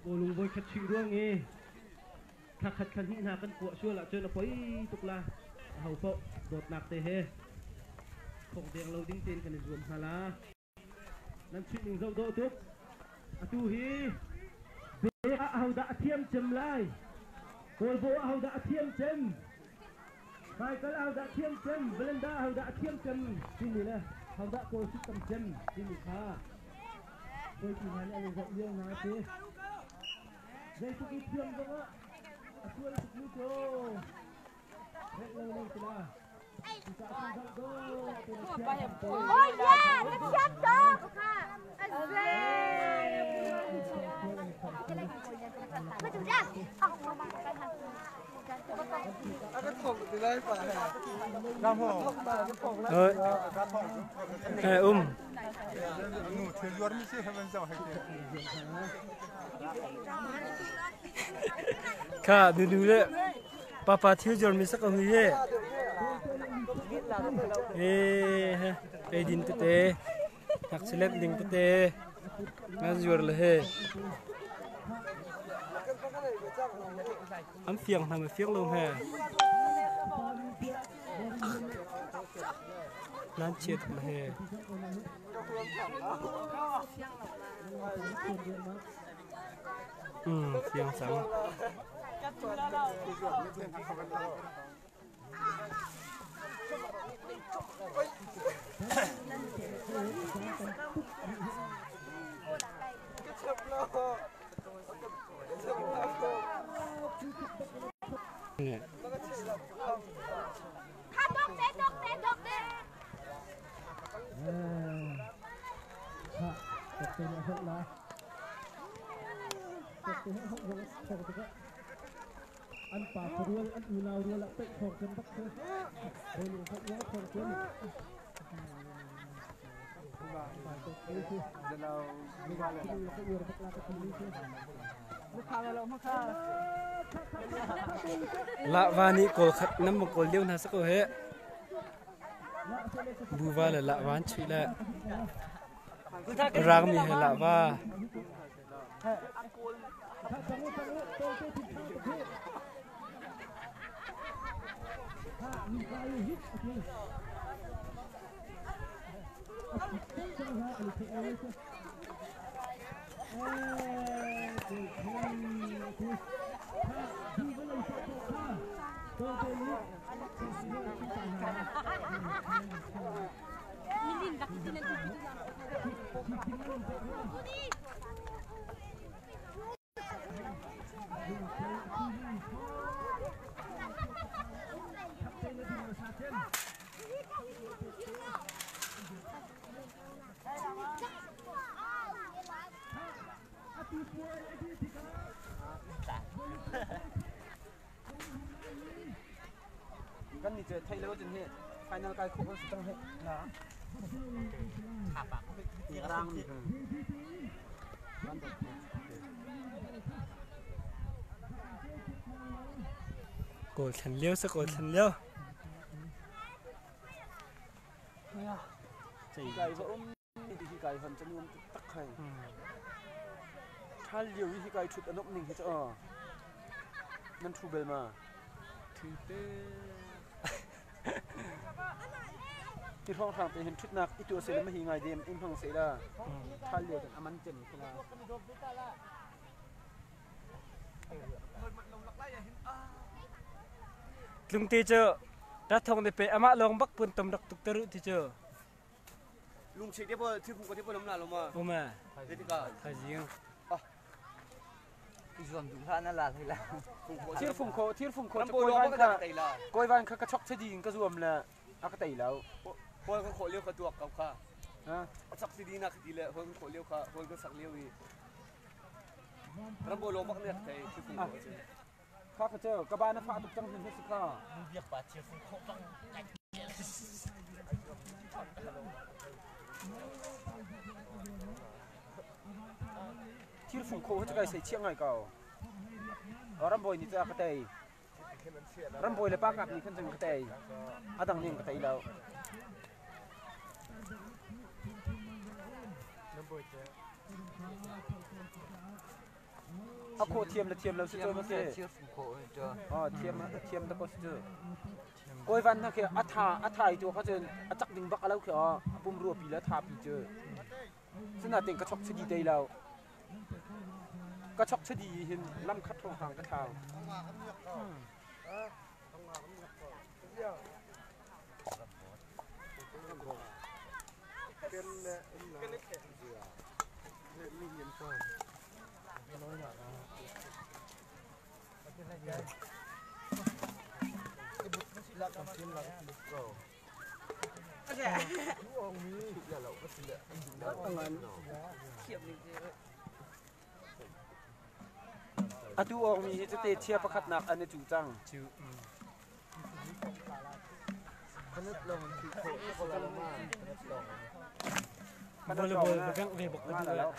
Bawlung voi khat chuih ruang i thla khat thla hnih hna kan kuah sual ahcun a poi tuk la. Aho paoh dawtnak te he thawk deng lo ding tein kan i zuam hna la. Nan chuih ning zoh dawh tuk. Atu hi bek ah ahodah a thiam cem lai? Kawlbo ah ahodah a thiam cem? Baikal ahodah thiam cem? Belanda ahodah a thiam cem? Timi le hodah kawl sut tam cem timi kha Bawipi hna nih an i zoh lio hna a si. Zeitluk i thiam zongah a sual tukmi cu hrelh lo lo ti la. Cucaah cun zoh dawh tein a thiam te. Oh yeah, na thiam tuk. Ơi, um. Kha nu nu le papa thil zuar mi sak hui he. E ei din tete ngakchia ding tete ngan zuar le he. An fiang hna ma fiang lo he. Nan chiat le he. Fiang cang. An pa rual an unau rual ah peih thawng cem bak si. Bawlung khat rual thawng cem. Lahva nih kawl khat nam ma kawl lio hna sa ko he. Buva le lahva an chuih le rangmi he lahva. Kan ni cu thei lo cun hi final kai khawh kan si cang hi. Rang mi. Kawl thlen lio sa kawl thlen lio. Kai va um ti hi kai hon chanuam tak khai. Thal lio hi kai thut anop ning hi cha. Nan thu bel ma. Thu te. Ti hrawng hrang te hin thutnak i tu se le ma hi ngai dem in hmang se la. Thal lio kan aman cem khala. Tlung te cu ta thong te pe amah lawng bak pun tom rak tuk te ru ti cu. Lungchei te pawl thil phung te pawl um la lo ma. Um a. Zeitika. Thaizing. Zuam duh hlah na la hlei la. Thir fung kho thir fung kho koi van kha koi van kha ka chok che ding ka zuam le a ka tei lo. Hol ka khawh lio ka tuak ko kha. Ha? A chok si dina ka ti le hol ka khawh lio kha hol ka sak lio i. Rambo lo bak nek thei thir fung kho cu. Kha ka cheu ka ba na fa tuk cang hin si kha. Biak pa thir fung khawh bang. Thir fung kho cu kai sei chiah ngai ko. Rambawi nih cu a ka tei. Rambawi le pa kap nih khan cun ka tei. A dang nih ka tei lo. A khawh thiam le thiam lo si cu ma si. Thir fung khawh cu. Oh, thiam thiam da ko si cu. Thiam. Kawivan na khi a tha i tu kha cun a cak ding bak a lo khi a pumrua pi le a tha pi cu. Sinain ka chok chadi te lo. Ka chok chadi hin lam khat hrawng hang ka thlau. Atu awkmi hi cite chia pakhatnak an i cu cang. Volleyball va bengh ve bak ka duh eh.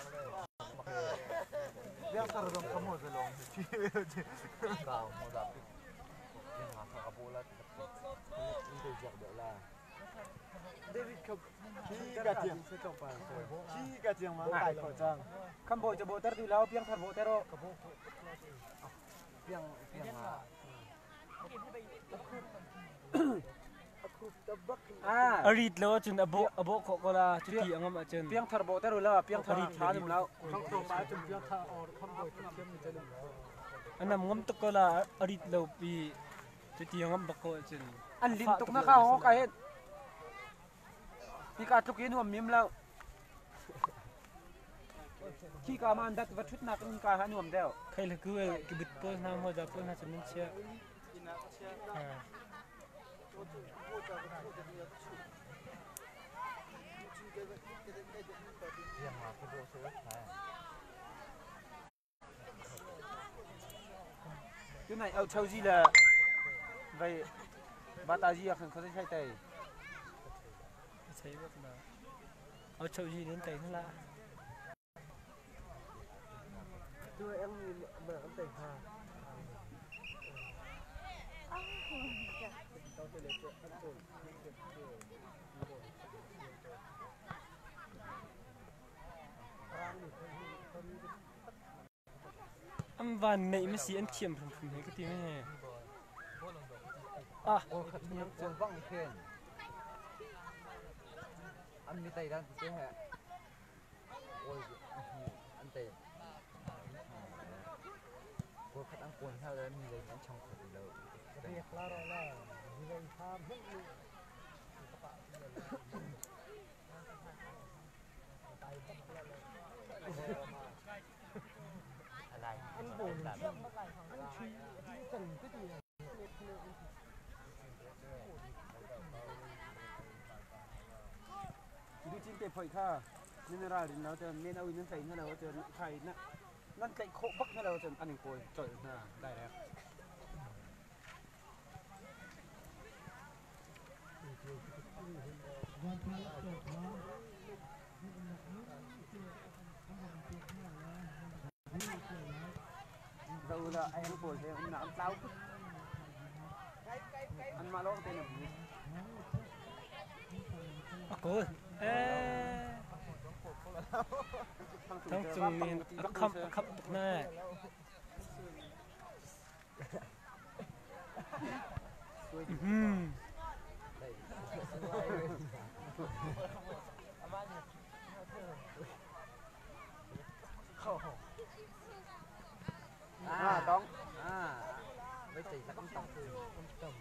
Kham bawi ca bawter ti lo, piangthar bawter aw. A rit lo ahcun a bawh a bawh khawh ko la cuti a ngam ahcun. Piangthar bawter u la, piangthar tha num lo. A nam ngam tuk ko la, a rit lo pi cuti a ngam bak ko ahcun. An lin tuk na ka ho ka hen. Hika tluk i nuam mim lo. Khi ka ma an dat va ṭhutnak in ka ha nuam deuh. Khai le ku ki but pawl hna mo da pawl hna cun nan chia. Tunai au chozi le vai batazi ah khan khosai sai tai. Sai bak na. Au chozi nan tai na la. Tu em mà ăn tai ha. An van neih ma si an thiam hrimhrim he ka ti me. Ah. An mi tai dan te he. An tai. Kawl khat an kawl hna le mi lei an chong kho ti lo. Du cin te phoi kha mineral rin lo te men au in nan tlaih hna lo te khai na nan tlaih khawh bak hna lo cun an in kawl colh hna direct. Zo la ai pawl he um na an tlau put. An mah lawng te na bu. A kawl. Eh. Thang cung in a khamh a khamh tuk na. À, tong. À, với chỉ là con tông.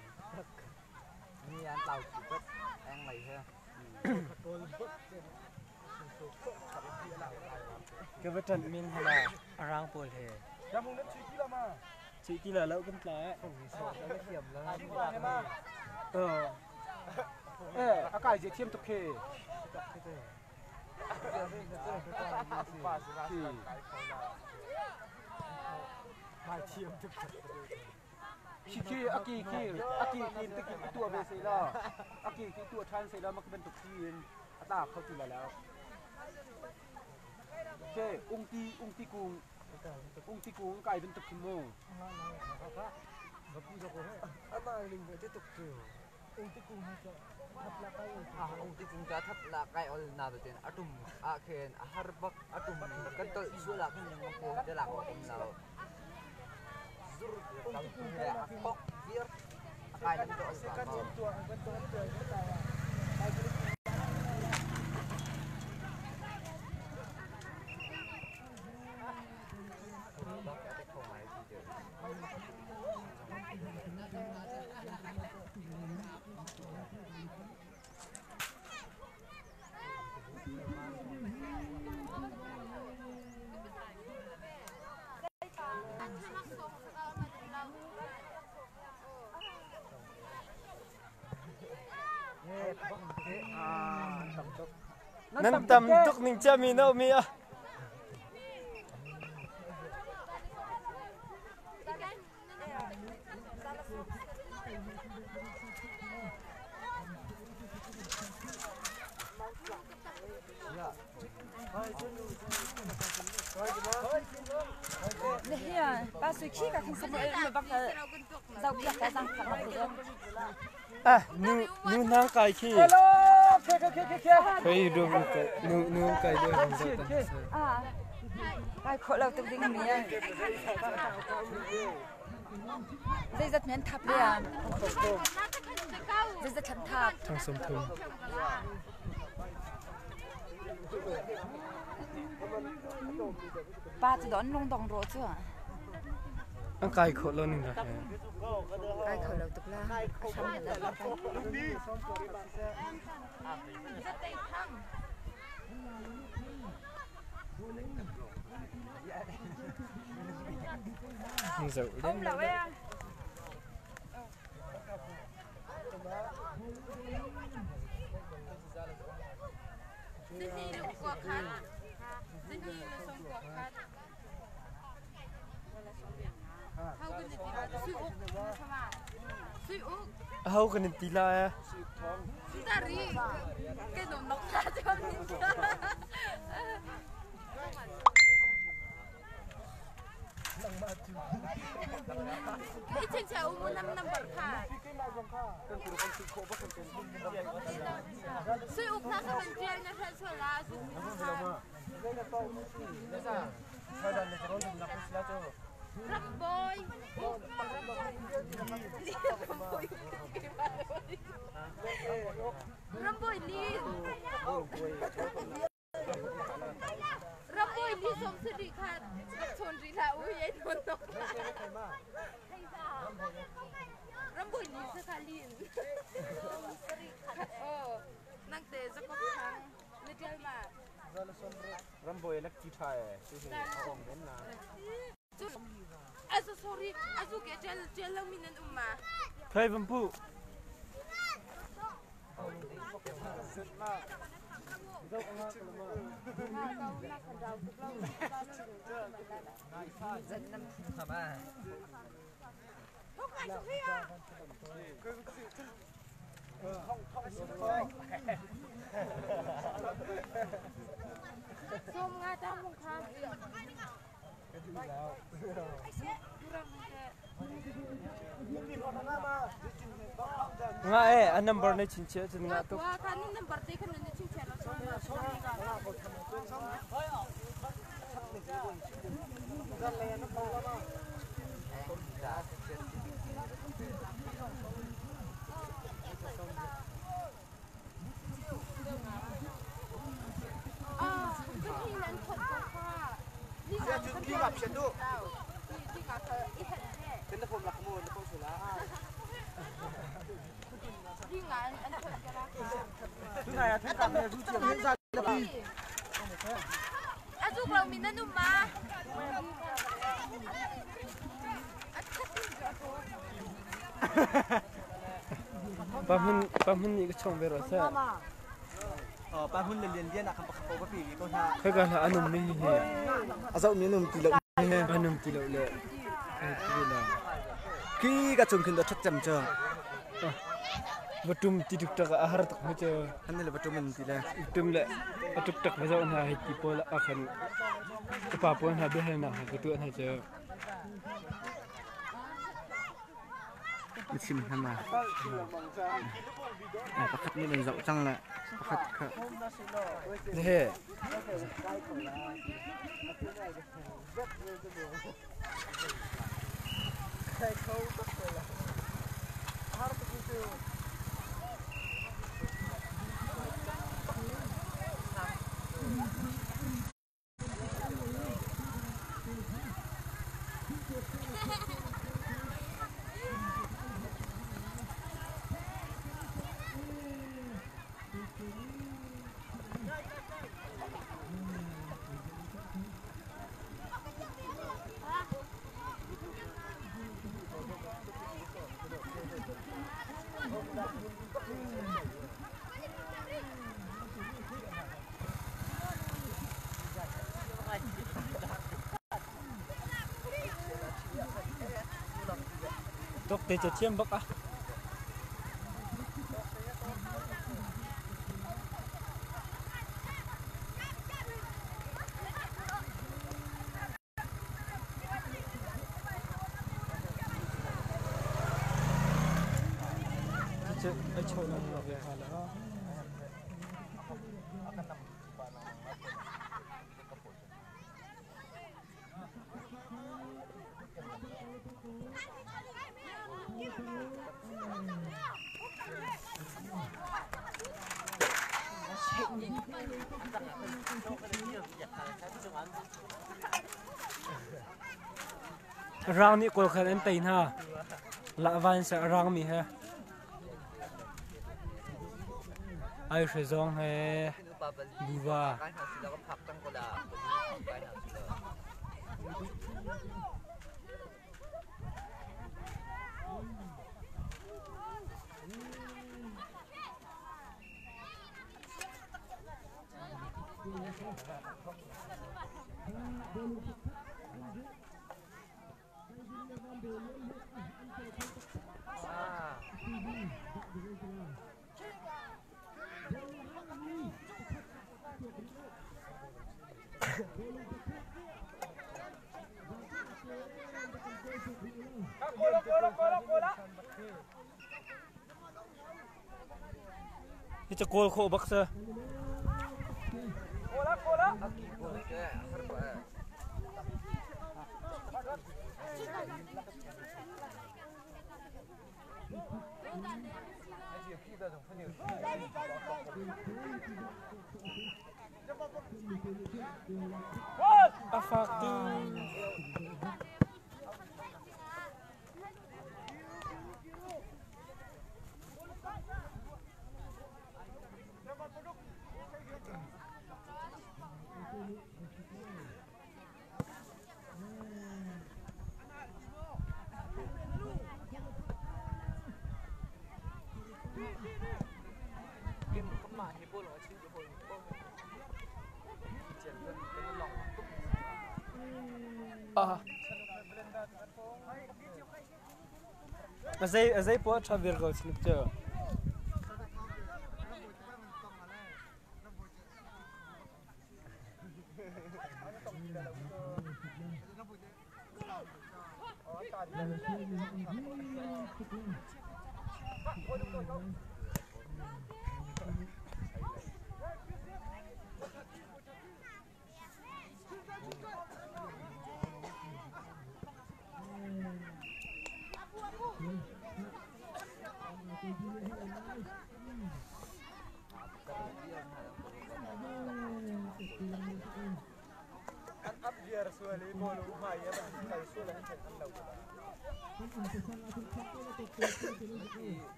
Ni an tàu chỉ biết ăn mày ha. Ka va ṭanh min hala a rang pawl he. Cui ti la lo kan tla eh. Eh, a kai je thiam tuk he. Khi khi a ki khi a ki khi te ki tua ve sei la. A ki khi tua than sei la mak bantuk khi in a ta kho ti la la. Ke ungti ungti kung ungti kung kai bantuk khi mu. Ung ti cung ta thap la kai ol na ba ten atum a khen a har bak atum kan tol su la khen ngam ko te la ko um na zur kam he a kok vir. Nan tam tuk ning cia mi na mi ah. Ah, nu nu nang kai khi. Khoi dum nu nu kai dum. Ah, kai khawh lo tuk ding mi a. Zeizat men thap le ah? Zeizat than thap? Thang som thum. Pa cu don lung dong ro cu. An kai khawh lo ning rak. Kai kho lo tuk la. Hram na la. Ông là em. Hau kan ti la ya. Thai vam pu. Nga e a number na chin chia cun nga tuk. Pa hun pa hun ni ka chong ve ro sa. Pa hun le lian lian ah kan pakhat pa pi ko hna. Khoi ka hla anum mi hi. Azau mi anum ti lo. Anum ti lo le. Ai ti la. Khi ka chung khin do thak cham cha. Batum ti tuk tak a har tak ma cha. Han le batum an ti le. Tum le atuk tak ma zau na hai ti pol a khan. Pa pol na be hal na ka tu na cha. Chim hna ma. Pakhat nih nan zoh cang le pakhat kha. He. Tok te cu thiam bak ah. Cucu ai chawh lang ve hnga lo. Rang nih kawl khan an tei hna. Lahva in seh a rangmi he. Aihre zong he buva. Hi ca kawl khawh bak sa. A fak tu. A zei poah ṭha vir ko sinuk cu.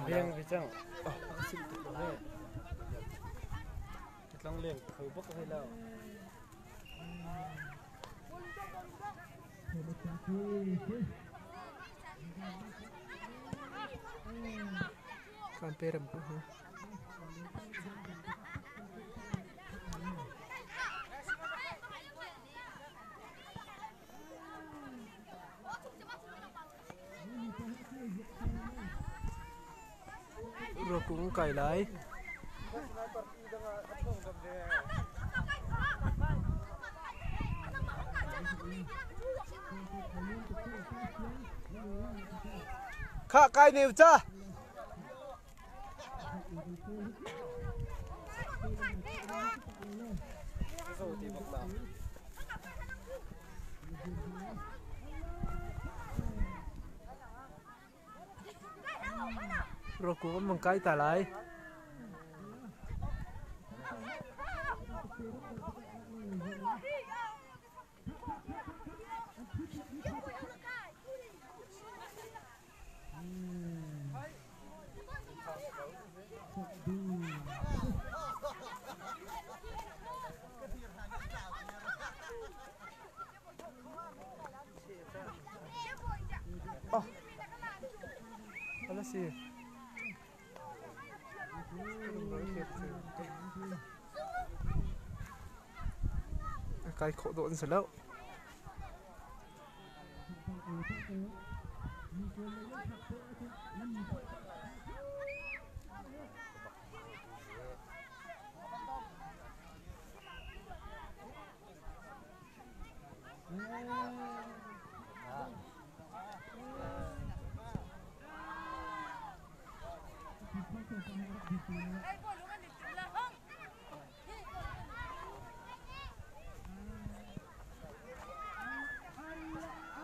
Leng ve cang. Tlang leng kho bak ve lo. Kan perem ko ha. Rokung kai lai. Kha kai neu cha. Ruakuk an vung kai ta lai. Oh. Ala si. Kai khawh dawh an si lo.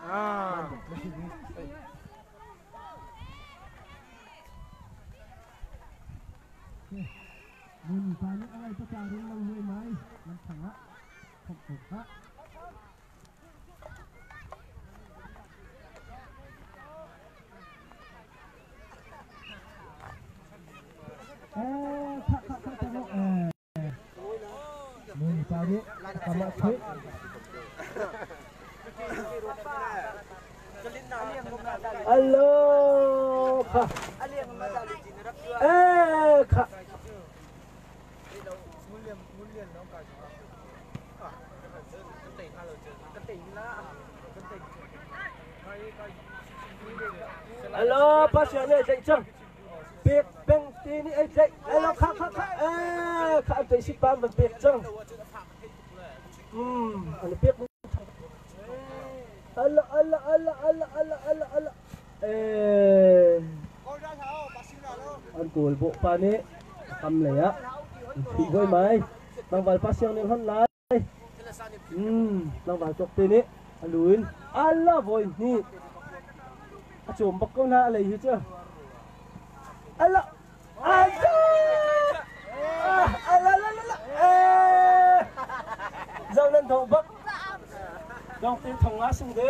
Ah. Alo kha. Eh kha. Alo pa sia ne tlaih cang. Pek peng te nih ai tlaih. Alo kha kha kha. Eh kha an tlaih sit pa an van pek cang. An pek Ala ala ala ala ala ala ala. Eh. An kawl bawh pa nih a kam lei ah an voi mai. Tlangval pa siang ning hon lai. Tlangval cawk te nih a lu in ala voi hnih. A cawm bak ko hna a lei hi cu. Ala Zo nan thong bak. Dong tin thong nga sung de.